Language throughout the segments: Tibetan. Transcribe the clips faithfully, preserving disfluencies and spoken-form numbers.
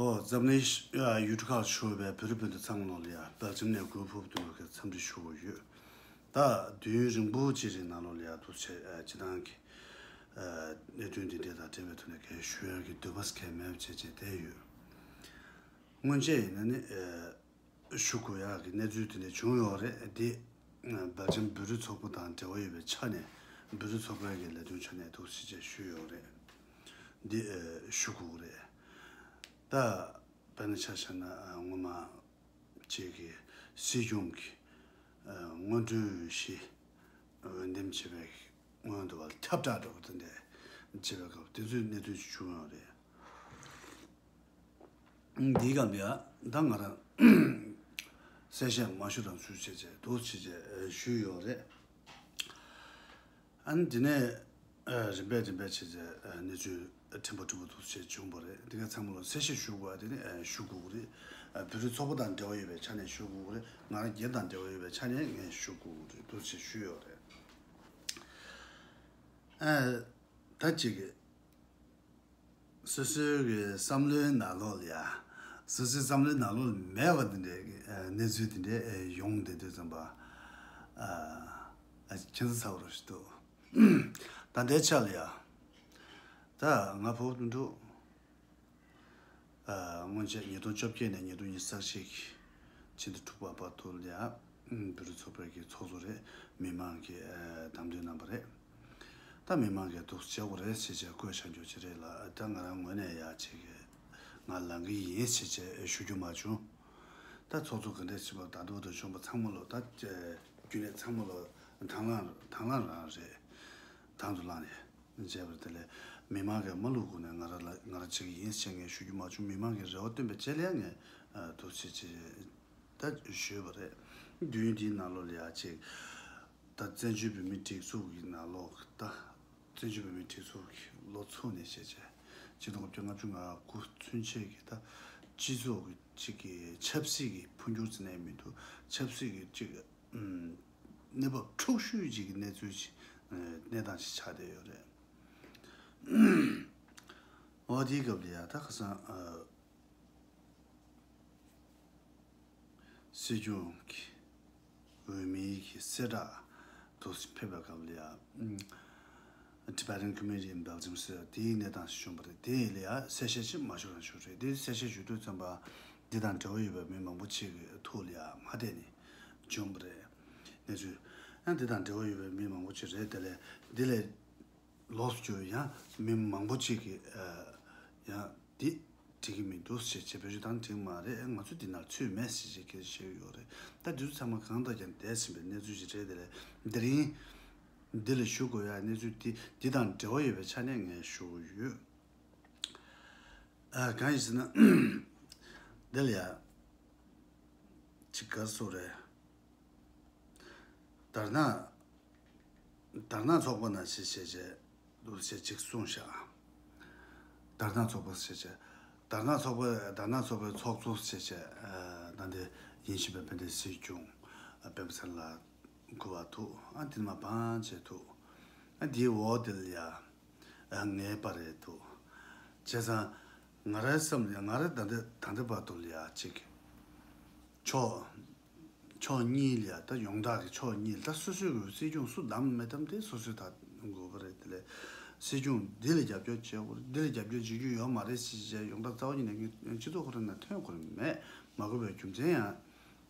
ཨོ་འཛམ་གླིང་ཡུལ་གྲུ་ཁག་ཕྱོགས་པའི་བོད་རིགས་སྤུན་ཟླ་ཚང་མ་ལ་ཡ་དཔལ་འཛོམས་ནས་གུས་ཕུབ་དུ་གི་འཚམས་འདྲི་ཞུ་གི་ཡོད། ད་དུས་ཡུན་རིང་པོ་ཅིག་རིང་ནང་ལོགས་ལ་ཡ་ཐུགས་ཆེ་སྤྱི་བཏང་གི་གནད་དོན་འདི་འདྲ་དང་འབྲེལ་བའི་ཐོག་ནས་གལ་ཞུ་ཡ་གི་འདོད་པ་གལ་མེད་པ་བྱས་བྱས་བསྡད་ཡོད། སྔོན་ཆད་ཡིན་ན་ནི་ཞུ་དགོས་ཡག་གི་གནས་ཚུལ་དེ་འདྲ་བྱུང་ཡོད་རེད་དེ། དཔལ་འཛོམས་བོད་རིགས་ཚོགས་པ་དང་འབྲེལ་བ་ཡོད་པའི་ཆ་ནས་བོད་རིགས་ཚོགས་པའི་གི་ལས་དོན་ཆ་ནས་ཐུགས་རྗེ་ཆེ་ཞུས་ཡོད་རེད། འདི་ཞུ་དགོས་རེད། ད་དཔེར་ན་ཆ་བཞག་ན་སྔོན་མ་ཅིག་གི་སྲིད་སྐྱོང་གི་སྔོན་འགྲོའི་གཞི་འོས་འདེམས་བྱེད་པའི་སྔོན་དུ་བ་ཁྱབ་བསྒྲགས་འགྲོ་བ་དེ་འདྲ་བྱེད་པའི་སྐབས་དེ་ཚོའི་གནས་ཚུལ་ཞིག་བྱུང་ཡོད་རེད། འདིའི་སྐབས་ལ་ད་ང་རང་གསལ་བཤད་མ་ཞུ་རང་ཞུ་བྱས་བྱས་འདུག་བྱས་བྱས་ཞུས་ཡོད་རེད། ཨ་ནི་དེ་ནས་རིམ་པས་རིམ་པས་བྱས་བྱས་གནས་ཚུལ་ཕྲན་བུ་ཕྲན་བུ་འདུག་བྱས་བྱུང་བ་རེད། འདི་ག་ཚང་མ་ལ་གསལ་བཤད་ཞུ་དགོས་པ་དེ་ནི་ཞུ་དགོས་ཀྱི་རེད། བོད་རིགས་ཚོགས་པ་དང་འབྲེལ་བ་ཡོད་པའི་ཆ་ནས་ཞུ་དགོས་ཀྱི་རེད། ང་རང་སྒེར་དང་འབྲེལ་བ་ཡོད་པའི་ཆ་ནས་ངས་ཞུ་དགོས་ཀྱི་རེད་འདུག་བྱས་ཞུས་ཡོད་རེད། ཨ་ད་ཅིག་གི་སོ་སོའི་གི་བསམ་བློའི་ནང་ལོགས་ལ་ཡ། སོ་སོའི་བསམ་བློའི་ནང་ལོགས་ལ་མེད་པ་དེ་འདྲའི་གི་ཨ་གནས་ཚུལ་དེ་འདྲའི་ཨ་ཡོང་བསྡད་དུས་ཙམ་པ། ཨ་ཨ་ཁྱེད་ཚོ་ཚ་བ་རོ་ཞིག་འདུག་ད་ལྟའི་ཆ་ལ་ཡ། ད་ང་བོད་དུ་འགྲོ། ཨ་སྔོན་ཆད་ཉིས་སྟོང་བཅོ་བརྒྱད་ནས་ཉིས་སྟོང་ཉི་ཤུ་རྩ་གཅིག་ཕྱི་ཟླ་དྲུག་པ་བར་དུ་ལ་ཡ། བོད་རིགས་ཚོགས་པའི་གི་ཚོགས་གཙོ་རེད། མི་མང་གི་ཨ་བདམས་ཐོན་གནང་བ་རེད། ད་མི་མང་གིས་འདུག་བྱེད་དགོས་རེད་ཟེར་བྱས་བསྐོས་བཞག་རྒྱུ་ཅིག་རེད་ལ། ད་ང་རང་ངོས་ནས་ཡ་ཅིག་གི་ང་ལངས་གི་ཡིན་ཟེར་བྱས་ཞུ་རྒྱུ་མ་བྱུང་། ད་ཚོགས་གཙོ་ག་འདྲས་ཕྱིན་པ་ད་དུང་དུ་བྱུང་བ་ཚང་མ་ལོ་ད་རྒྱུན་ལས་ཚང་མ་ལོ་དང་བླངས་དང་བླངས་རང་རེད། དང་དུ་བླངས་ནས་བྱས་པར་དེ་ལས་མི་མང་གིས་མ་བླུག་གོང་ནས་ང་རང་ལ་ང་རང་བྱེད་ཀྱི་ཡིན་ཟེར་ངས་ཞུ་རྒྱུ་མ་བྱུང་། མི་མང་གིས་རེ་བ་བཏོན་པའི་རྗེས་ལ་ཡང་ངས་འདུག་བྱེད་ཅེས། ད་ཞུས་པ་རེད། དུས་ཡུན་འདིའི་ནང་ལོགས་ལ་ཡ་ཅིག་ད་བཙན་བྱོལ་བོད་མིའི་སྒྲིག་འཛུགས་ཀྱི་ནང་ལོགས་ད་བཙན་བྱོལ་བོད་མིའི་སྒྲིག་འཛུགས་ཀྱི་ལོ་ཚུགས་ནས་བཤད་བྱས་ཆིག་སྟོང་དགུ་བརྒྱ་ལྔ་བཅུ་ང་དགུ་ཚུན་ཆད་ཀྱི་ད་སྤྱི་ཚོགས་ཀྱི་ཅིག་གི་ཆབ་སྲིད་ཀྱི་འཕོ་འགྱུར་ཟེར་ནས་མི་འདུག་ཆབ་སྲིད་ཀྱི་ཅིག་ཨམ་གནས་བབ་འཁྲུག་ཤོས་ཅིག་གི་གནས་ཚུལ་ཅིག་གནས་སྟངས་ཅིག་ཆགས་བསྡད་ཡོད་རེད། འོ་དེའི་སྐབས་ལ་ཡ་ད་ཁ་སང་ཨ། སྲིད་སྐྱོང་གི་འོས་མིའི་གི་གསལ་བསྒྲགས་དུ་ཕེབས་པའི་སྐབས་ལ་ཡ། Tibetan Community in Belgium ཟེར་དེའི་གནས་སྟངས་ཤིག་བྱུང་བ་རེད། དེ་ཡིན་ལ་ཡ་གསལ་བཤད་ཅིག་མ་ཞུ་རང་ཞུ་རེད། དེ་གསལ་བཤད་ཞུ་དུས་ཙམ་པ་འདི་དང་འབྲེལ་བ་ཡོད་པའི་མི་མང་པོ་ཅིག་གི་ཐུགས་ལ་ཡ་མ་བདེ་ནས་བྱུང་བ་རེད། གནས་ཚུལ་ཡང་འདི་དང་འབྲེལ་བ་ཡོད་པའི་མི་མང་པོ་ཅིག་རེད། དེ་ལས་འདི་ལས། ལོགས་སུ་གྱུར་ཡང་མི་མང་པོ་ཅིག་གིས་ཡང་འདི་འགྲིག་གི་མི་འདུག་ཟེར་བྱས་བེད་སྤྱོད་བཏང་འགྲིག་མ་རེད། ང་ཚོ་འདི་ནང་ཚུད་མེད་ཟེར་བྱས་སྐད་ཆ་བཤད་ཡོད་རེད། ད་འདི་ཚོ་ཚང་མ་གང་ལྟར་ཀྱང་འདས་ཟིན་པའི་གནས་ཚུལ་ཞིག་རེད། དེ་ལས་འདི་རིང་འདི་ལ་ཞུ་དགོས་ཡ་གནས་ཚུལ་འདི་འདི་དང་འབྲེལ་བ་ཡོད་པའི་ཆ་ནས་ངས་ཞུ་གི་ཡོད། ཨ་གང་ཡིན་ཟེར་ན་འདི་ལ་ཡ་ཅིག་ག་རེ་ཟེར་དགོས་རེད། དར་ནག་དར་ནག་ཚོགས་པ་ནང་བཞིན་བྱས་བྱས་འདུག་བྱས་ཅིག་གསུངས་ཤག་དར་ནག་ཚོགས་པ་བྱས་བྱས། དར་ནག་ཚོགས་པ་དར་ནག་ཚོགས་པའི་ཚོགས་གཙོ་བྱས་བྱས་ཨ་ད་ལྟའི་ཡིན་བཞིན་པའི་དཔལ་ལྡན་སྲིད་སྐྱོང་ཨ་སྤེན་པ་ཚེ་རིང་ལགས་སྐུ་པར་འདུག་ཨ་འདི་མ་བང་བྱས་འདུག་ཨ་འདིའི་འོག་དེ་ལ་ཡ། ཨ་ངའི་པར་རེད་འདུག་བྱས་ཙང་ང་རའི་བསམ་ལ་ང་རའི་ད་ལྟ་ད་ལྟ་བར་དུ་ལ་ཡ་གཅིག་ཕྱོགས་ཕྱོགས་གཉིས་ལ་ཡ། ད་ཡོངས་གྲགས་ཀྱི་ཕྱོགས་གཉིས་ལ་ད་སོ་སོའི་གི་སྲིད་སྐྱོང་སུ་བདམས་མི་བདམས་དེ་སོ་སོའི་ད་དགོས་པ་རེད། དེ་ལས་སྲིད་སྐྱོང་འདི་ལ་རྒྱབ་སྐྱོར་བྱེད་དགོས་རེད། འདི་ལ་རྒྱབ་སྐྱོར་བྱེད་རྒྱུ་ཡོད་མ་རེད་ཟེར་བྱས་ཡོངས་གྲགས་རྩ་བ་ཉིད་ནས་ངས་སྤྱི་ཚོགས་ཁོ་རང་ནང་ཐོན་དགོས་རེད་མེད། མ་དགོས་པའི་རྒྱུ་མཚན་ཡང་།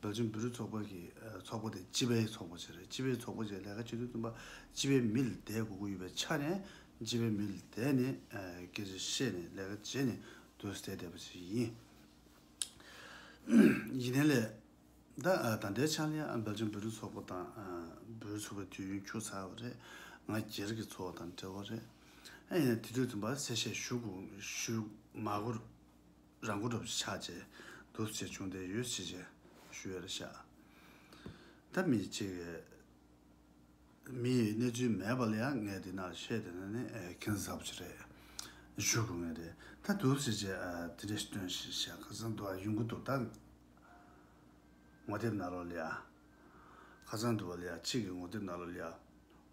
སྦེལ་ཇམ་བོད་རིགས་ཚོགས་པ་གི་ཨ་ཚོགས་པ་དེ་སྤྱི་པའི་ཚོགས་པ་ཞིག་རེད། སྤྱི་པའི་ཚོགས་པ་ཞིག་ལས་ཀ་བྱེད་དུས་ཙམ་པ་སྤྱི་པའི་མི་ལ་བསྡད་དགོས་ཀྱི་ཡོད་པའི་ཆ་ནས་སྤྱི་པའི་མི་ལ་བསྡད་ནས་ཨ་སྐད་ཆ་བཤད་ནས་ལས་ཀ་བྱས་ནས་དུས་བསྡད་བསྡད་པ་ཞིག་ཡིན། ཡིན་ནའི་ལས་ད་ཨ་ད་ལྟའི་ཆ་ལ་ཡང་ཨ་སྦེལ་ཇམ་བོད་རིགས་ཚོགས་པ་དང་ཨ་བོད་རིགས་ཚོགས་པའི་དུས་ཡུན་འཁྱོལ་ཚར་བ་རེད། ང་སྒེར་གྱི་ཚོགས་པ་དང་འབྲེལ་བ་རེད། ཨ་ཡིན་ན་དེ་དུས་ཙམ་པ་གསལ་བཤད་ཞུ་དགོས་ཞུ་མ་དགོས། རང་མགོ་སྒྲུབ་ཆགས་བྱས་འདུག་ཟེར་བྱུང་བསྡད་ཡོད་ཟེར་བྱས་ཞུ་ཡ་རེད་ཤག་ད་མི་གཅིག་གིས་མི་ཡི་གནས་ཚུལ་མེད་པ་ལ་ཡང་ངས་འདི་ནང་བཤད་བསྡད་ན་ནི་ཨེ་ཁྱད་མཚར་པོ་ཅིག་རེད་ཞུ་དགོས་ངེས་རེད། ད་འདུག་ཟེར་བྱས་ཨ་དེ་འདྲས་སྟོན་ཞིག་བྱས་ཁ་སང་འདུག་ཨ་ཡོང་གི་འདུག་ད་ངོ་དེབ་ནང་ལོགས་ལ་ཡ། ཁ་སང་འདུག་པ་ལ་ཡ་གཅིག་གི་ངོ་དེབ་ནང་ལོགས་ལ་ཡ།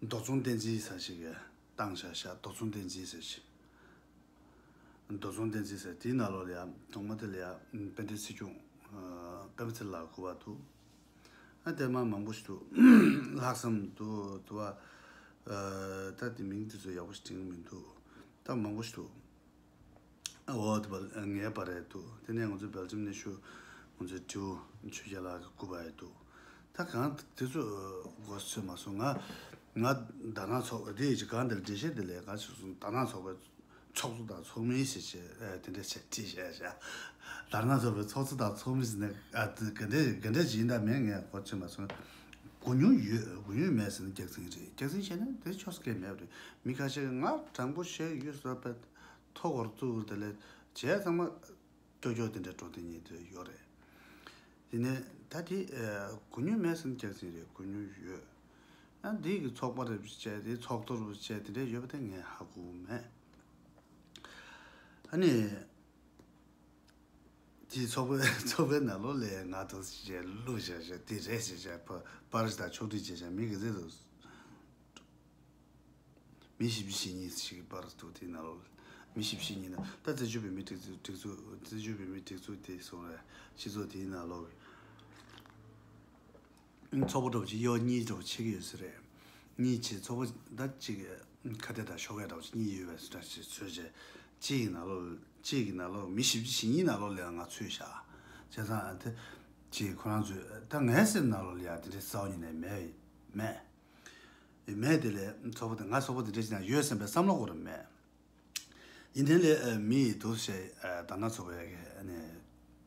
མདོ་ཚོང་བསྟན་འཛིན་ཟེར་ཞིག་གིས་བཏང་བཞག་ཤག་མདོ་ཚོང་བསྟན་འཛིན་ཟེར་ཞིག་རྡོ་ཚོང་བསྟན་འཛིན་ཟེར་དེའི་ནང་ལོགས་ལ་ཡང་ཐོག་མ་དེ་ལ་ཡང་དཔལ་ལྡན་སྲིད་སྐྱོང་། ཨ། པད་མ་ཚེ་ལགས་སྐུ་པར་འདུག་ཨ། དེ་མ་མང་པོ་ཞིག་འདུག་ལྷག་བསམ་འདུག་འདུག་པ། ཨ། ད་དེ་མིང་དེ་ཚོ་ཡག་པོ་ཞིག་དྲན་གྱི་མི་འདུག་ད་མང་པོ་ཞིག་འདུག་འོ་དེ་བ་ངའི་པར་རེད་འདུག་དེ་ནས་ང་ཚོ་སྦེལ་ཇམ་ནས་ཞུ། ང་ཚོའི་དྲིའུ་ཆོས་རྒྱལ་ལགས་ཀྱི་སྐུ་པར་ཡོད་འདུག་ད་གང་དེ་ཚོ་མགོ་ཚོས་མ་སོང་། ང་ང་དར་ནག་ཚོགས་པ་དེ་ཡི་གང་དེར་འགྲེལ་བཤད་དེ་ལས་ག་ཞིག་སོང་། དར་ནག་ཚོགས་པའི་ཚོགས་གཙོ་དང་ཚོགས་མི་ཞེས་བྱས། ཨེ། དེ་འདྲ་བྱས་བྲིས་བཞག་བཞག་དར་ནག་ཚོགས་པའི་ཚོགས་གཙོ་དང་ཚོགས་མི་ཟེར་ནས། ཨ། དེ་ག་འདྲ་ག་འདྲ་ཞིག་ཡིན་ད་མེད་ངས་མགོ་ཚོས་མ་སོང་། གུ་ཉུང་ཡོད། གུ་ཉུང་མེད་ཟེར་ན་སྐྱག་རྫུན་རེད། སྐྱག་རྫུན་བཤད་ན་དེ་ཆོག་ས་གང་ཡང་མེད་པ་རེད། མི་ཁ་ཤས་ཀྱིས་ང་དྲང་པོ་བཤད་ཡོད་ཟེར་བས་ཐོ་འགོར་བཙུགས་དེ་ལས་བྱས་ཚང་མ། ཀྱོག་ཀྱོག་དེ་འདྲ་འགྲོ་དེ་ཉིད་དུ་ཡོད་རེད། དེ་ནས་ད་དེ། ཨ། གུ་ཉུང་མེད་ཟེར་ན་སྐྱག་རྫུན་རེད། གུ་ཉུང་ཡོད། ཨ། འདི་གི་ཚོགས་པ་རེད་བྱས། དེ་ཚོགས་གཙོ་རེད་བྱས། དེ་འདྲ་ཡོད་པ་དེ་ངས་ཧ་གོ་མེད། ཨ་ནི་དེ་ཚོགས་པའི་ཚོགས་པའི་ནང་ལོགས་ལ་ང་དང་ཞེས་བླུགས་བཞག་བཞག་དེ་རེད་ཞེས་བྱས། པར་པར་ཞིག་དང་ཕྱོགས་སྒྲིག་བྱས་བཞག་མི་གི་རེད་དོ། མི་བཞི་བཅུ་ཞེ་གཉིས་ཤིག་པར་འདུག་དེའི་ནང་ལོགས་ལ། མི་བཞི་བཅུ་ཞེ་གཉིས་ནང་ད་བཙན་བྱོལ་བོད་མིའི་སྒྲིག་འཛུགས། སྒྲིག་འཛུགས། བཙན་བྱོལ་བོད་མིའི་སྒྲིག་འཛུགས་དེ་སོང་རེད། སྤྱི་ཚོགས་དེའི་ནང་ལོགས་ཀྱི་ཚོགས་པ་འདྲ་པོ་ཅིག་གཡས་གཉིས་འདྲ་པོ་ཕྱེ་གི་ཡོད་ས་རེད། གཉིས་ཕྱེ། ཚོགས་པ་ད་གཅིག་ཁ་གཏད་དང་ཤོག་ཁག་འདྲ་པོ་ཅིག་གཉིས་ཡོད་པའི་འདྲ་ཞིག་བཟོས་བྱས། གཅིག་གི་ནང་ལོགས། གཅིག་གི་ནང་ལོགས་མི་བཞི་བཅུ་ཞེ་གཉིས་ནང་ལོགས་ལ་ཡང་ང་ཚུད་བཞག་བྱས་ཙང་དེ་གཅིག་ཁོ་རང་ཚོས། ད་ངའི་སེམས་ནང་ལོགས་ལ་ཡང་དེ་འདྲའི་རྩ་བ་ཉིད་ནས་མེད། མེད། མེད། དེ་ལས་ཚོགས་པ་དེ། ང་ཚོགས་པ་དེ་འདྲ་ཞིག་ནང་ཡོད་བསམ་པའི་བསམ་བློ་འཁོར་མེད། ཡིན་དེ་ལས། ཨ། མི་ཡིས་འདུག་སེ་བྱས། ཨ། དར་ནག་ཚོགས་པའི་གི་ཨ་ནི་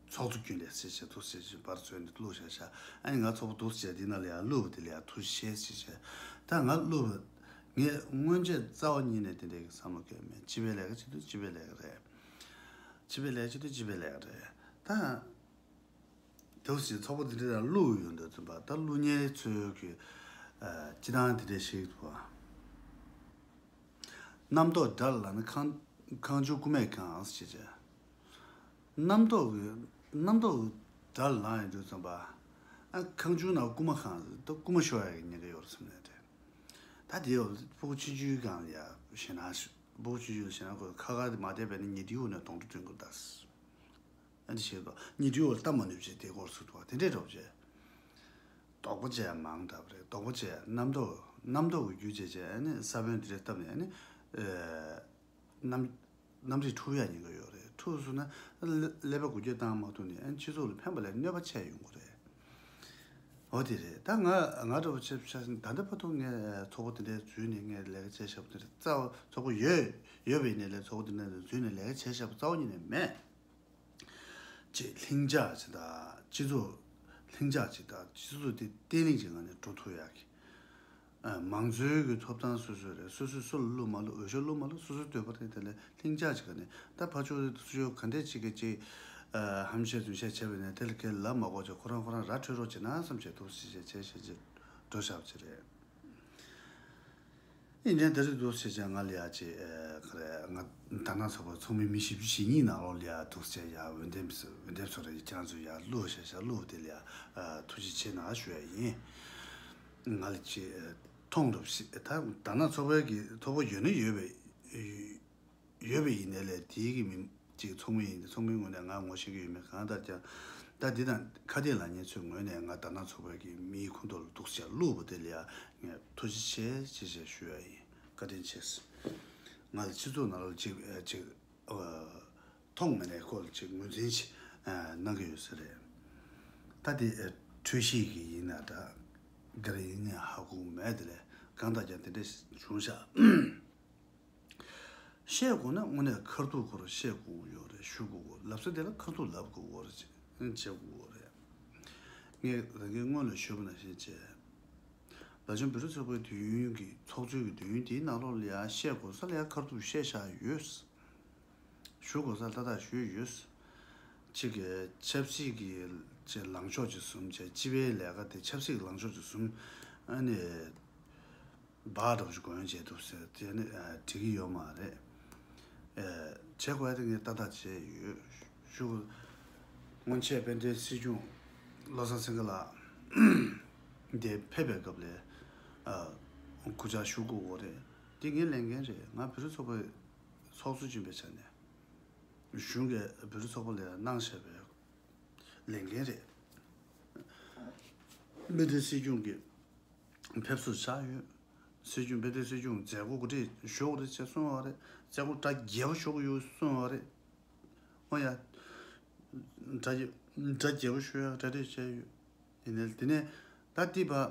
ཚོགས་གཙོ་ཀུན་ལེགས་ཟེར་བྱས་འདུག་སེ་བྱས་པར་བཟོས་ནས་བླུགས་བཞག་བཞག་ཨ་ནི་ང་ཚོགས་པ་འདུག་སེ་བྱས་དེ་ནང་ལ་ཡང་བླུགས་པ་དེ་ལ་ཡང་ཐུགས་རྗེ་ཆེ་ཟེར་བྱས། ད་ང་བླུགས་པ། ངས་སྔོན་ཆད་རྩ་བ་ཉིད་ནས་དེ་འདྲའི་གི་བསམ་བློ་འཁོར་མེད། སྤྱི་པའི་ལས་ཀ་བྱེད་དུས་སྤྱི་པའི་ལས་ཀ་རེད། སྤྱི་པའི་ལས་ཀ་བྱེད་དུས་སྤྱི་པའི་ལས་ཀ་རེད། ད། དེ་བཞིན་ཚོགས་པ་འདི་འདྲ་ལ་བླུགས་ཡོང་དུས་ཙམ་པ། ད་བླུགས་མཁན་ཚོའི་གི། ཨ། སྤྱི་བཏང་དེ་འདྲ་ཞིག་འདུག་པ། རྣམ་རྟོག་དགྲར་ལངས་ན། ཁང་ཁང་ཆུང་རྐུ་མས་གང་ཟེར་བྱས། རྣམ་རྟོག་གི། རྣམ་རྟོག་དགྲར་ལངས་ཡོང་དུས་ཙམ་པ། ཨ། ཁང་ཆུང་ནང་རྐུ་མ་གང་ཟེར། ད་རྐུ་མ་ཤོར་ཡག་གི་ཉེན་ཁ་ཡོད་རེད་བསམ་ནས་རེད། ད་དེ་ཡོད། སྤུ་གུ་ཆུང་ཆུང་སྒང་ལ་ཡ་ཞེད་སྣང་། སྤུ་གུ་ཆུང་ཆུང་ལ་ཞེད་སྣང་འཁོར། ཁ་ཁ་དེ་མ་བསྡད་པས་ན་ཉལ་ཁྲིའི་འོག་ནས་གདོང་གྲོགས་ཐོན་དགོས་ད། ཨ་འདི་བྱེད་དོ། ཉལ་ཁྲིའི་འོག་ལ་སྟབས་མ་ནུས་བྱས་དེ་སྐོར་ཚུད་དོ། དེ་འདྲས་འགྲོ་བྱས། དོགས་པ་བྱས་མང་དྲགས་པ་རེད། དོགས་པ་བྱས། རྣམ་རྟོག་རྣམ་རྟོག་གི་རྒྱུ་བྱས་བྱས། ཨ་ནི་ས་བོན་དེ་འདྲས་བཏབ་ནས། ཨ་ནི། ཨེ། རྣམ་རྣམ་རིག་འཁྲུག་ཡག་ཉེན་ཁ་ཡོད་རེད། འཁྲུག་སོང་ན་ཀླད་ཀླད་པ་འགུལ་སྐྱོད་བཏང་མ་ཐུབ་ནས། ཨ་ནི་སྤྱི་ཚོགས་ལ་ཕན་པ་ལས་གནོད་པ་ཆེ་ཡོང་གི་རེད། འོ་དེ་རེད། ད་ང་ང་འདྲ་པོ་བྱས་བྱས་ད་ལྟ་བར་དུ་ངས་ཚོགས་པ་དེ་འདྲའི་འཛུལ་ནས་ངས་ལས་ཀ་བྱས་བཞག་པ་དེ་རེད། རྩ་བ་ཚོགས་པ་ཡོད་ཡོད་པ་ཡིན་ནའི་ལས། ཚོགས་པ་དེ་འདྲ་འཛུལ་ནས་ལས་ཀ་བྱས་བཞག་པ་རྩ་བ་ཉིད་ནས་མེད། ཅེས་ལྷིང་འཇགས་ཅིག་དང་། སྤྱི་ཚོགས་ལྷིང་འཇགས་ཅིག་དང་། སྤྱི་ཚོགས་དེ་བརྟན་ལྷིང་ཅིག་ངང་ནས་འགྲོ་ཐུབ་ཡག་གི། ཨ། མང་གཙོའི་གི་ཐོབ་ཐང་སོ་སོའི་རེད། སོ་སོས་སུ་ལ་བློ་མ་བློ། འོས་ཤོག་བློ་མ་བློ་སོ་སོའི་འདོད་པ་རེད། དེ་ལས་ལྷིང་འཇགས་ཅིག་ག་ནས། ད་ཕར་ཕྱོགས་ཚུར་ཕྱོགས་ག་འདྲས་ཅིག་གི་ཅིག་ཨ། ཧམ་བཤད་རྫུན་བཤད་བྱས་པ་ཡིན་ན་དེ་ལ་ཁས་ལབ་མ་དགོས་ཅིག་ཁོ་རང་ཁོ་རང་ར་འཕྲོད་རོགས་བྱེད་ན་བསམ་བྱས་འདུག་སེ་བྱས་བྱས་བྱས་བྱས་འགྲོ་བཞག་པ་ཅིག་རེད། ཡིན་ནའི་དེ་རིང་འདུག་སེ་བྱས་ང་ལ་ཡ་ཅིག་ཨ། ག་རེ། ང་དར་ནག་ཚོགས་པའི་ཚོགས་མི་མི་བཞི་བཅུ་ཞེ་གཉིས་ནང་ལོགས་ལ་ཡ་འདུག་སེ་བྱས་ཡ་འོས་འདེམས་འོས་འདེམས་ཚོགས་ར་ཡི་ཁྱེད་རང་ཚོ་ཡ་བླུགས་བྱས་བྱས། བླུགས་དེ་ལ་ཡ། ཨ། ཐུགས་རྗེ་ཆེ་གནང་ཞུ་ཡ་ཡིན། ང་ལ་ཅིག་ཨ། མཐོང་རབས་ཤིག་ད་དར་ནག་ཚོགས་པའི་གི་ཚོགས་པ་ཡོད་ན་ཡོད་པའི་ཡོད་པ་ཡིན་ནའི་ལས། དེའི་གི་མི་ཅིག་ཚོགས་མི་ཡིན། ཚོགས་མིའི་ངོས་ནས་ང་ངོ་ཤེས་ཀྱི་ཡོད་མེད་གང་ལྟར་ཀྱང་། ད་འདི་དང་ཁ་གཏད་ལངས་མཁན་ཚོའི་ངོས་ནས་ང་དར་ནག་ཚོགས་པའི་གི་མིའི་ཁོངས་གཏོགས་ལ་འདུག་སེ་བླུགས་པ་དེ་ལ་ཡ་ངས་ཐུགས་རྗེ་ཆེ་ཆེ་ཞེས་ཞུ་ཡ་ཡིན། བཀའ་དྲིན་ཆེ། ང་ལ་སྤྱི་ཚོགས་ནང་ལ་ཅིག་ཨ། ཅིག་ཨ། མཐོང་མེད་ནའི་སྐོར་ལ་ཅིག་ངོས་འཛིན་ཅིག་ཨ། གནང་གི་ཡོད་ས་རེད། ད་དེ་ཨ། འཕྲོས་ཤིག་གི་ཡིན་ན་འདྲ། ག་རེ་ཡིན་ངས་ཧ་གོ་མེད། དེ་ལས་གང་ལྟར་ཀྱང་དེ་འདྲ་བྱུང་ཤག་བཤད་དགོས་ན་དངོས་གནས་ཁ་ཐུག་ཁོ་རང་བཤད་དགོས་ཡོད་རེད། ཞུ་དགོས། ལབ་ས་དེ་ལ་ཁ་ཐུག་ལབ་དགོས་རེད། བྱེད་དགོས་རེད། ངས་རང་གི་སྔོན་ལ་ཞུས་པ་ནང་བཞིན་བྱས། བླ་བྱང་བོད་རིགས་ཚོགས་པའི་དུས་ཡུན་གྱི་ཚོགས་གཙོའི་གི་དུས་ཡུན་དེའི་ནང་ལོགས་ལ་ཡང་བཤད་དགོས་ས་ལ་ཡང་ཁ་ཐུག་བཤད་བཞག་ཡོད། ཞུ་དགོས་ས་ལ་ཏག་ཏག་ཞུས་ཡོད། གཅིག་གི་ཆབ་སྲིད་ཀྱི་ལངས་ཕྱོགས་ཀྱི་བཟུང་བྱས། སྤྱི་པའི་ལས་ཀ་དེ་ཆབ་སྲིད་ཀྱི་ལངས་ཕྱོགས་ཀྱི་བཟུང་། ཨ་ནི། སྦག་འདྲ་པོ་ཞིག་དགོངས་ཡངས་བྱས་འདུག་ཟེར་དེ་ནི་ཨ། འགྲིག་གི་ཡོད་མ་རེད། ཨ། བྱེད་དགོས་ཡ་དེ་ངས་ཏག་ཏག་བྱས་ཡོད། ཞུ། སྔོན་ཆད་དཔལ་ལྡན་སྲིད་སྐྱོང་བློ་བཟང་སེང་གེ་ལགས་འདིར་ཕེབས་པའི་སྐབས་ལ། ཨ། སྐུ་ཕྱག་ཞུ་དགོས་ཡོད་རེད། དེ་ངའི་ལས་འགན་རེད། ང་བོད་རིགས་ཚོགས་པའི་ཚོགས་གཙོ་ཡིན་པའི་ཆ་ནས། གཞུང་གི་བོད་རིགས་ཚོགས་པ་ལ་གནང་བཞག་པའི་ལས་འགན་རེད། དཔལ་ལྡན་སྲིད་སྐྱོང་གི་ཕེབས་བསུ་བཞག་ཡོད། སྲིད་སྐྱོང་དཔལ་ལྡན་སྲིད་སྐྱོང་མཛད་སྒོ་གོ་སྒྲིག་ཞུ་དགོས་རེད་ཅེས་གསུངས་པ་རེད། མཛད་སྒོ་གྲ་རྒྱས་པོ་ཞུ་དགོས་ཡོད་གསུངས་པ་རེད། ཨོ་ཡ། གྲ་རྒྱས་གྲ་རྒྱས་པོ་ཞུ་ཡག་གྲ་སྒྲིག་བྱས་ཡོད། ཡིན་ནའི་དེ་ནས་ད་ལྟའི་བར་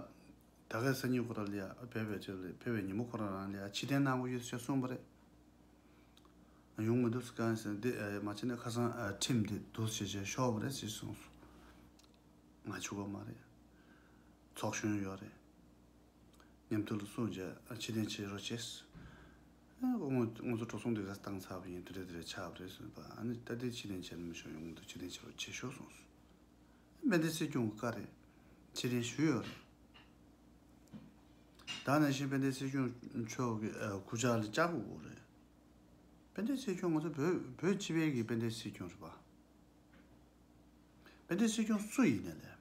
ད་གའི་སང་ཉིན་ཁོ་རང་ལ་ཡ་ཕེབས་པའི་ཆེད་ལ་ཕེབས་པའི་ཉིན་མོ་ཁོ་རང་རང་ལ་ཡ་ཕྱིར་འཐེན་གནང་དགོས་ཡོད་ཅེས་གསུངས་པ་རེད། ཡོང་མི་འདུག་ཟེར་གང་ཟེར་འདི་ཨེ་མ་བྱས་ན་ཁ་སང་ཨ་ཁྲིམས་འདི་འདུག་ཟེར་བྱས་ཤོར་བ་རེད་ཟེར་གསུངས་སོང་། ང་ཆོ་ག་མ་རེད། ཚོགས་གཞོན་ཡོད་རེད། མཉམ་དུ་ལ་གསུངས་བྱས་ཨ་ཕྱིར་འཐེན་བྱེད་རོགས་བྱས། ཨེ་ང་ང་ཚོ་འགྲོ་སོང་འདི་ག་བཏང་ཚར་བ་ཡིན། དེ་འདྲ་དེ་འདྲ་ཆགས་པ་རེད་ཟེར་བ། ཨ་ནི་ད་ལྟའི་ཕྱིར་འཐེན་བྱས་ན་མི་ཤོར། ཡོང་མི་འདུག་ཕྱིར་འཐེན་བྱེད་རོགས་བྱེད་ཤོག་གསུངས་སོང་། དཔལ་ལྡན་སྲིད་སྐྱོང་གི་བཀའ་རེད། ཕྱིར་འཐེན་ཞུས་ཡོད་རེད། ད་ནང་བཞིན་དཔལ་ལྡན་སྲིད་སྐྱོང་མཆོག་གི་ཨ་སྐུ་ཕྱག་ལ་བཅར་དགོས་རེད། དཔལ་ལྡན་སྲིད་སྐྱོང་ང་ཚོ་བོད་བོད་སྤྱི་པའི་གི་དཔལ་ལྡན་སྲིད་སྐྱོང་རེད་པ། དཔལ་ལྡན་སྲིད་སྐྱོང་སུ་ཡིན་ནའི་ལས།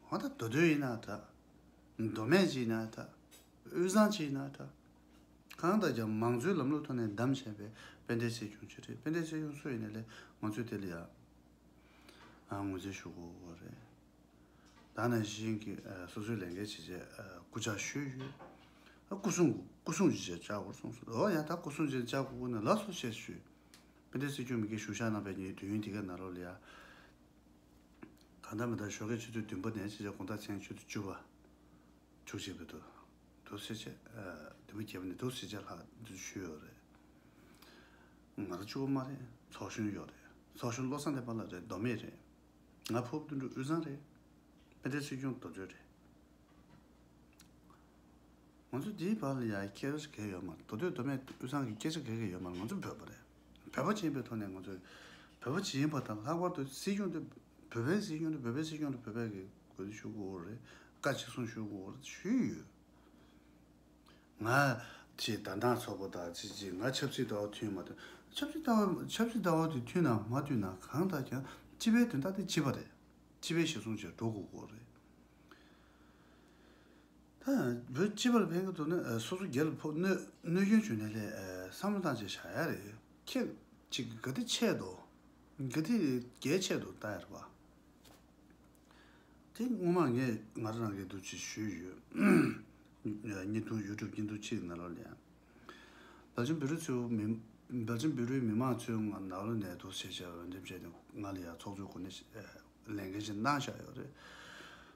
འོ་ད་མདོ་སྟོད་ཡིན་ན་འདྲ། མདོ་སྨད་ཅིག་ཡིན་ན་འདྲ། དབུས་གཙང་ཅིག་ཡིན་ན་འདྲ། གང་ལྟར་ཀྱང་མང་གཙོའི་ལམ་ལུགས་ཐོག་ནས་བདམས་བྱས་པའི་དཔལ་ལྡན་སྲིད་སྐྱོང་ཅིག་རེད། དཔལ་ལྡན་སྲིད་སྐྱོང་སུ་ཡིན་ནའི་ལས་ང་ཚོས་དེ་ལ་ཡ། ཨ་ངོས་འཛིན་ཞུ་དགོས་རེད། ད་ནང་བཞིན་གྱི་ཨ་སོ་སོའི་ལས་འགན་བྱེད་ཆེད་ཨ་སྐུ་ཕྱག་ཞུས་ཡོད། ཨ་སྐུ་སྲུང་སྐུ་སྲུང་ཅིག་བྱས་བཅར་དགོས་གསུངས་སོང་། འོ་ཡ་ད་སྐུ་སྲུང་ཅིག་བཅར་དགོས་ན་ལགས་སོ་ཞེས་ཞུས། དཔལ་ལྡན་སྲིད་སྐྱོང་མི་གིས་ཞུ་བཞག་གནང་བའི་ཉིན་དུས་ཡུན་དེ་གའི་ནང་ལོགས་ལ་ཡ། གང་ལྟར་མི་ལྟར་ཞོགས་ཀའི་ཆུ་ཚོད་བདུན་པ་ནས་བྱས་རྗེས་དགོང་དག་མཚན་ཆུ་ཚོད་བཅུ་པ། བཅུ་གཅིག་པའི་དུ། དུ་ཟེར་བྱས། ཨ་བདུན་པ་བརྒྱད་པ་ནས་དུ་ཟེར་བྱས་ལྷག་འདུ་ཞུས་ཡོད་རེད། ང་རང་གཅིག་པོ་མ་རེད། ཚོགས་གཞོན་ཡོད་རེད། ཚོགས་གཞོན་བློ་བཟང་བསྟན་པ་ལགས་རེད། མདོ་སྨད་རེད། ང་ཕུར་བུ་དོན་གྲུབ་དབུས་གཙང་རེད། དཔལ་ལྡན་སྲིད་སྐྱོང་མདོ་སྟོད་རེད། ང་ཚོ་འདིའི་བར་ལ་ཡ་སྐད་ཆ་གང་ཡང་ཡོད་མ་རེད། མདོ་སྟོད་མདོ་སྨད་དབུས་གཙང་གི་སྐད་ཆ་གང་ཡང་ཡོད་མ་རེད། ང་ཚོ་བོད་པ་རེད། བོད་པ་ཅིག་ཡིན་པའི་ཐོག་ནས་ང་ཚོས་བོད་པ་ཅིག་ཡིན་པ་དང་ལྷག་པར་དུ་སྲིད་སྐྱོང་དེ་བོད་པའི་སྲིད་སྐྱོང་དེ་བོད་པའི་སྲིད་སྐྱོང་དེ་བོད་པའི་གི་གུས་བཏུད་ཞུ་དགོས་རེད། བཀའ་ཆེ་སོང་ཞུ་དགོས་རེད་ཞུས་ཡོད། ང་ཅིག་བདག་འདང་ཚོགས་པ་དང་ཅིག་ཅིག་ང་ཆབ་སྲིད་ལྟ་བ་མཐུན་མ་མཐུན། ཆབ་སྲིད་ལྟ་བ་ཆབ་སྲིད་ལྟ་བ་དེ་མཐུན་ན་མ་མཐུན་ན་གང་ལྟར་ཀྱང་སྤྱི་པའི་དོན་དག་དེ་སྤྱི་པ་རེད། སྤྱི་པའི་ཞེ་སོང་བྱས་འགྲོ་དགོས་དགོས་རེད། ད་བོད་སྤྱི་པ་ལ་ཕན་གི་འདུག་ན་ཨ་སོ་སོ་སྒེར་ལ་ཕོག་གནོད་གནོད་སྐྱོན་བྱུང་ནས་ལས་ཨ་བསམ་བློ་བཏང་བྱས་བཞག་ཡ་རེད། ཁྱེད་ཅིག་ག་དེ་ཆེད་དུ་ག་དེ་གལ་ཆེད་དུ་ལྟ་ཡ་རེད་པ། དེ་སྔོན་མ་ངས་ང་རང་རང་གི་འདུག་ཅེས་ཞུས་ཡོད། བརྙན་ཐུང་ཡུ་ཊུབ་བརྙན་ཐུང་གཅིག་གི་ནང་ལོགས་ལ་ཡང་། བལ་ཆེན་བོད་རིགས་ཚོའི་མི་བལ་ཆེན་བོད་རིགས་མི་མང་ཚོའི་ནང་ལོགས་ནས་འདུག་ཅེས་བྱས་འོས་འདེམས་བྱས་ཏེ་ང་ལ་ཡང་ཚོགས་གཙོའི་གོ་གནས་ལས་འགན་ཞིག་གནང་བཞག་ཡོད་རེད།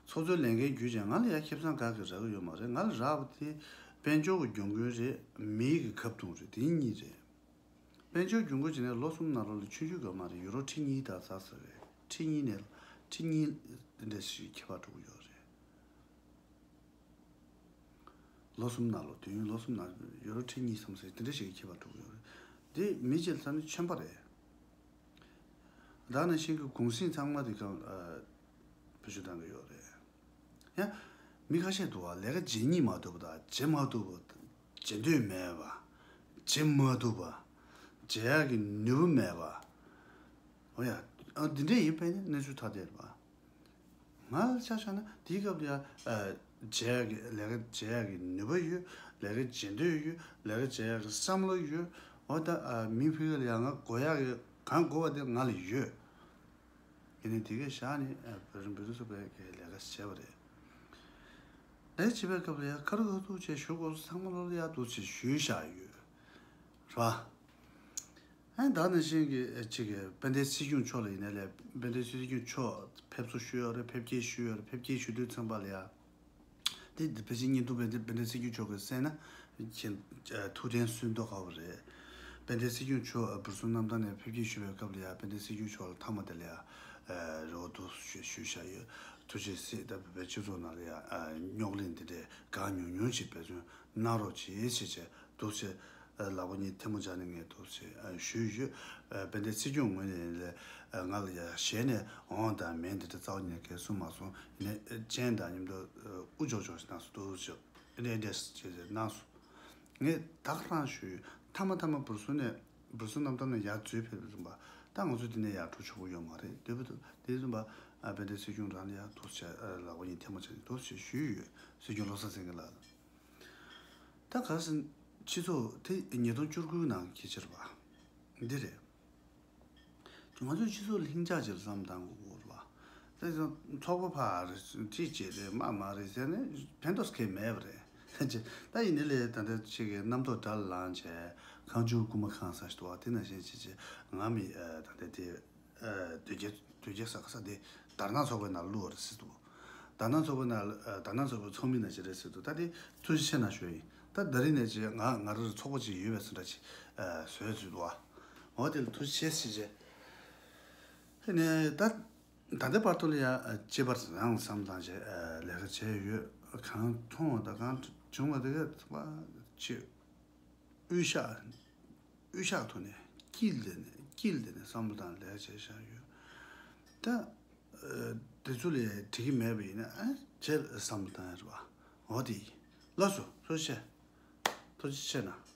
ཚོགས་གཙོའི་ལས་འགན་བརྒྱུད་ཅིང་ང་ལ་ཡང་ཁེ་བཟང་ག་གེ་རག་གི་ཡོད་མ་རེད། ང་ལ་རག་པ་དེ་དཔལ་འབྱོར་གྱི་གྱོང་གུན་རེད། མི་ཡི་གི་ཁ་རྡུང་རེད། དེ་གཉིས་རེད། དཔལ་འབྱོར་གྱོང་གུན་བྱས་ནས་ལོ་གསུམ་ནང་ལོགས་ལ་ཆུང་ཆུང་ག་མ་རེད། ཡུ་རོ་ཁྲི་གཉིས་དང་ཟ་ཟེར་རེད། ཁྲི་གཉིས་ནས་ཁྲི་གཉིས་འདི་འདྲ་ཞིག་ཁྱད་པར་འགྲོ་གི་ཡོད་རེད། ལོ་གསུམ་ནང་ལོགས་དུས་ཡུན་ལོ་གསུམ་ནང་ཡུ་རོ་ཁྲི་གཉིས་ཙམ་ཟེར་དེ་འདྲ་ཞིག་ཁྱད་པར་འགྲོ་གི་ཡོད་རེད། འདི་མི་གཅིག་ལ་ཚ་ནི་ཆོན་པ་རེད། ད་ནང་བཞིན་གྱི་གུང་སེང་ཚང་མ་དེ་ག་བེད་སྤྱོད་བཏང་གི་ཡོད་རེད། ཡང་མི་ཁ་ཤས་འདུག་བ། ལས་ཀ་བྱེད་སྙིང་མ་འདོད་པ་དང་བྱེད་མ་ཐུབ་པ། བྱེད་འདོད་མེད་པ། བྱེད་མ་ཐུབ་པ། བྱེད་ཡག་གི་ནུས་པ་མེད་པ། འོ་ཡ། ཨ་འདི་འདྲས་ཡིན་པས་ནི་གནས་ཚུལ་ཐ་དད་རེད་པ། ང་ལ་ཆ་བཞག་ན་དེའི་སྐབས་ལ་ཡ་ཨ་བྱེད་ཡག་གི་ལས་ཀ་བྱེད་ཡག་གི་ནུས་པ་ཡོད། ལས་ཀ་བྱེད་འདོད་ཡོད། ལས་ཀ་བྱེད་ཡག་གི་བསམ་བློ་ཡོད། འོ་ད་ཨ་མི་ཕ་གི་ལ་ཡ་ང་དགོས་ཡག་གི་གང་དགོས་པ་དེ་ང་ལ་ཡོད། ཡིན་ནའི་དེ་གས་བཞག་ནས་ཨ་བོད་རིགས་བོད་རིགས་ཚོ་བས་ཀྱི་ལས་ཀ་བྱས་པ་རེད། ལས་བྱེད་པའི་སྐབས་ལ་ཡ་ཁ་རུ་ཁ་ཐུག་བྱས་ཞུ་དགོས་སོ་ཚང་མ་ལོ་ལ་ཡ་འདུག་ཅེས་ཞུས་བཞག་ཡོད་ར། ཨ་ད་ནང་བཞིན་གྱི་ཨ་ཅིག་གི་དཔལ་ལྡན་སྲིད་སྐྱོང་མཆོག་ལ་ཡིན་ནའི་ལས་དཔལ་ལྡན་སྲིད་སྐྱོང་མཆོག་ཕེབས་བསུ་ཞུས་ཡོད་རེད། ཕེབས་སྐྱེལ་ཞུས་ཡོད་རེད། ཕེབས་སྐྱེལ་ཞུ་དུས་ཚང་པ་ལ་ཡ། དེ་དེ་ཕལ་ཆེར་བརྙན་ཐུང་དཔལ་ལྡན་དཔལ་ལྡན་སྲིད་སྐྱོང་མཆོག་གིས་གསན་ན་ཁྱེད་ཨ་ཐུགས་དྲན་གསོས་མདོག་ཁ་པོ་རེད། དཔལ་ལྡན་སྲིད་སྐྱོང་མཆོག་ཨ་འབུར་གསུམ་གནམ་ཐང་ནས་ཕེབས་སྐྱེལ་ཞུ་བའི་སྐབས་ལ་ཡ་དཔལ་ལྡན་སྲིད་སྐྱོང་མཆོག་ལ་མཐའ་མ་དེ་ལ་ཡ་ཨ་རེ་བ་འདུག་ཞུ་ཞུས་བཞག་ཡོད། ཐུགས་རྗེ་གཟིགས། ད་བོད་པའི་སྤྱི་ཚོགས་ནང་ལ་ཡ་ཨ་རྙོག་གླེང་འདི་འདྲའི་གང་ཉུང་ཉུང་ཞིག་འབད་བརྩོན་གནང་རོགས་གྱིས་ཞེས་བྱས་འདུག་ཅེས་ཨ་ལག་པ་གཉིས་ཐལ་མོ་སྦྱར་ནས་ངས་འདུག་ཅེས་ཨ་ཞུས་ཡོད། ཨ་དཔལ་ལྡན་སྲིད་སྐྱོང་ངོས་ནས་ལས་ཨ་ང་ལ་ཡ་ཞལ་ནས་འོང་དང་མིན་འདི་འདྲ་རྩ་བ་ཉིད་ནས་གང་གསུངས་མ་སོང་། ཡིན་ནའི་ཨ་སྤྱན་དང་མཉམ་དུ་ཨ་དབུ་ལྕོག་ལྕོག་ཞིག་གནང་སོང་། འདུག་ཅེས་ཨ་འདྲས་བྱས་བྱས་གནང་སོང་། ངས་ད་ག་རང་ཞུས་ཡོད། མཐའ་མ་མཐའ་མ་འབུར་གསུམ་ནས་འབུར་གསུམ་གནམ་ཐང་ནས་ཡར་འཛུལ་ཕེབས་ཙམ་པ། ད་ང་ཚོ་འདི་ནས་ཡར་འགྲོ་ཆོག་གི་ཡོད་མ་རེད། དེ་བར་དུ་དེ་ཙམ་པ་ཨ་དཔལ་ལྡན་སྲིད་སྐྱོང་རང་ལ་ཡར་འདུག་ཅེས་ཨ་ལག་པ་གཉིས་ཐལ་མོ་སྦྱར་ནས་འདུག་ཅེས་ཞུས་ཡོད། སྲིད་སྐྱོང་བློ་བཟང་སེང་གེ་ལགས། ད་ག་ཟེར་ན་སྤྱི་ཚོགས་དེ་ཉིས་སྟོང་བཅུ་དགུའི་ནང་གི་ཕྱིར་བ་འདི་རེད། ང་ཚོའི་སྤྱི་ཚོགས་ལྷིང་འཇགས་ཅིག་ལ་བསམ་བཏང་དགོས་རེད་བ། དེ་ཚོ་ཚོགས་པ་ཕར་ཅིག་བྱས་རེད་མ་མ་རེད་ཟེར་ནས་ཕན་ཐོགས་གང་ཡང་མེད་པ་རེད། ད་ཡིན་ནའི་ལས་ད་ལྟ་ཅིག་གི་རྣམ་རྟོག་དགྲ་ལ་ལངས་བྱས་ཁང་ཆུང་རྐུན་མ་ཁང་ཟེར་ཞིག་འདུག་བ། དེ་ནང་བཞིན་བྱས་བྱས་ང་མི་ད་ལྟ་དེ་དོལ་རྒྱལ་དོལ་རྒྱལ་ས་ས་དེ་དར་ནག་ཚོགས་པའི་ནང་བླུགས་པ་རེད་ཟེར་འདུག་དར་ནག་ཚོགས་པའི་ནང་དར་ནག་ཚོགས་པའི་ཚོགས་མི་ནང་བཞིན་རེད་ཟེར་འདུག་ད་དེ་ཐུགས་རྗེ་ཆེ་གནང་ཞུ་ཡིན། ད་ད་རིང་ནས་ཅིག་ང་ང་རང་ཚོགས་པ་ཅིག་ཡོད་པའི་བཟོ་འདྲ་ཅིག་བཟོས་ཚུལ་འདུག་བ། འོ་དེ་ལ་ཐུགས་རྗེ་ཆེ་ཟེར་བྱས། ཨ་ནི་ད་ད་ལྟའི་བར་དུ་ལ་ཡ་གཅེས་པར་རང་བསམ་བློ་བཏང་བྱས་ལས་ཀ་བྱས་ཡོད། གང་མཐོང་བ་དང་གང་བྱུང་བ་དེ་ག་ཅིག་དབུས་ཤག་དབུས་ཤག་ཐོག་ནས་དཀྱིལ་དེ་ནས་དཀྱིལ་དེ་ནས་བསམ་བློ་བཏང་ལས་བྱས་བཞག་ཡོད། ད་དེ་ཚོ་ལས་འགྲིག་གི་མེད་པ་ཡིན་ན་ཨ་བྱས་བསམ་བློ་བཏང་ཡ་རེད་བ། འོ་དེ་ཡིན། ལགས་སོ། ཐུགས་རྗེ་ཆེ། ཐུགས་རྗེ་ཆེ་གནང་།